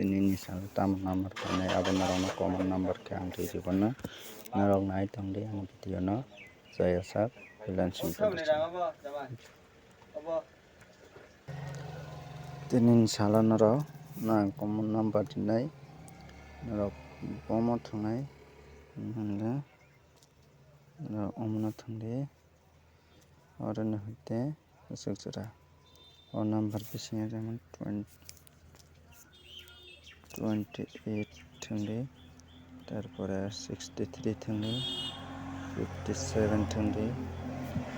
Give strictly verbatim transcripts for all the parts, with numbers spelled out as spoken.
Tini ni salo tamo number tongnai, abo norokno common number khe ang twi rwgwno. Norok nai tongdi ani video no. Jaya sak, freelancing tongdi. Tini ni salo norok nang common number rinai. Norok bomo thwngnai. Hwnle norok omono thwngdi. Oro ni hoite kwchwk jora. O number bisingo jemon twenty, twenty eight thwngdi, tarpore sixty three thwngdi, fifty seven thwngdi,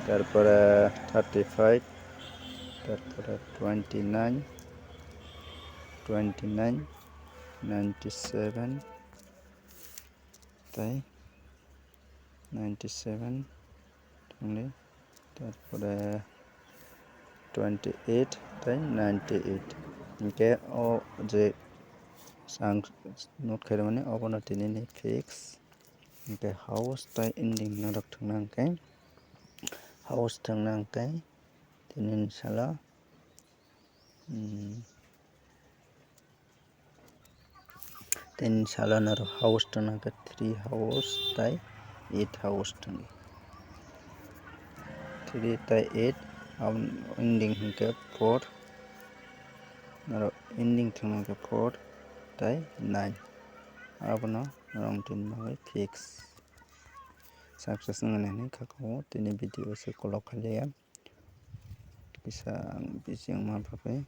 tarpore thirty five, tarpore twenty nine, twenty nine, ninety seven, tei ninety seven thwngdi, tarpore twenty eight tei ninety eight. Hinkhe o je ang note khairokmani obono tinini fix. Hinkhe house tei ending norok thwngna hinkhe, house thwngna hinkhe tinini salo, hmm, Tini salo norok house tongna khe three house tei eight house tongo. Three tei eight, aboni ending hinkhe four. Norok ending thwngna khe four tei nine. Abono norok tini bagwi fix. Success wngmani hinwi kha o tini video se kolok khailiya. Kisa ang bising ma bagwi.